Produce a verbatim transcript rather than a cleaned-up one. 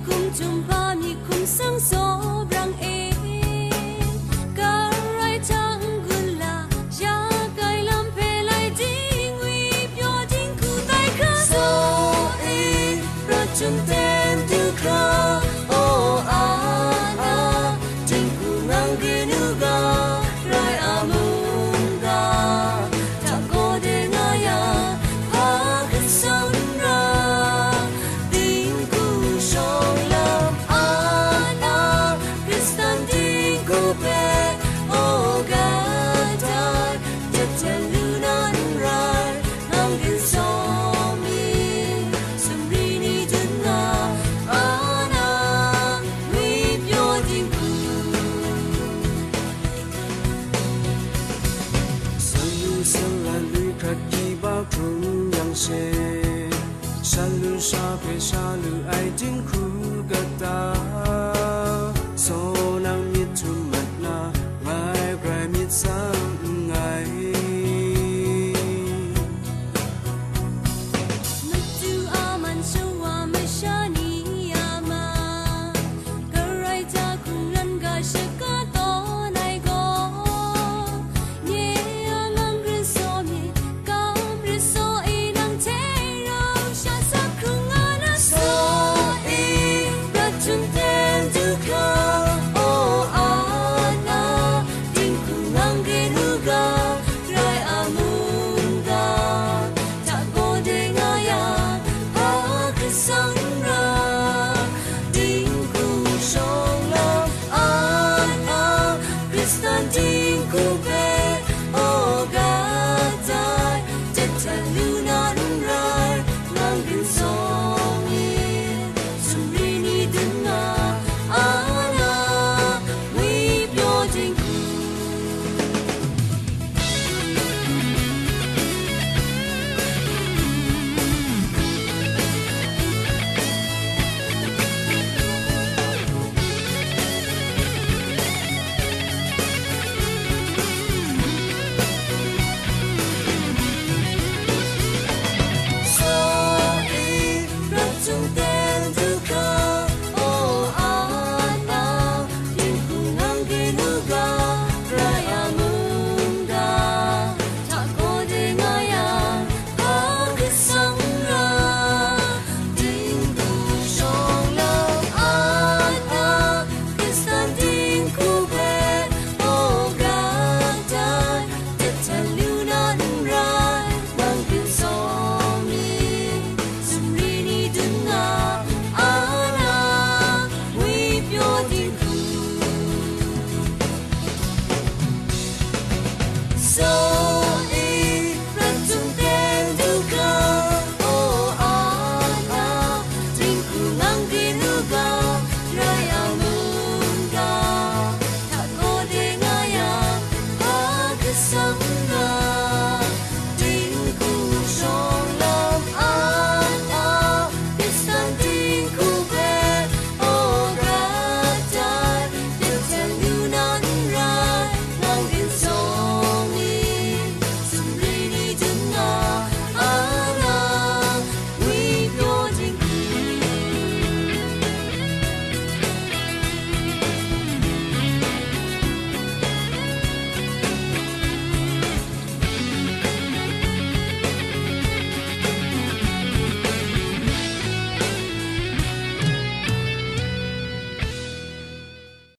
Kum tum pa mi hkum sang saw brang e, karai hta n-gun la, ya kai lam hpe lai ding ngwi pyaw dinghku tai hkra saw e, prat tum ten du hkra, o, a, a, dinghku nang grin u ga, rai a mungga, hta gaw de nga ya, hpa hkrit sawn n ra, dinghku shawng lam a na, Hkristan dinghku hpe, o, gat ai, jet jen lu na n rai, nang grin saw mi, sumri ni dun nga, a na, ngwi pyaw dinghku. Salu salan lui hkrat kyiba hkrung yang she, salu sha hpe sha lu ai dinghku kata,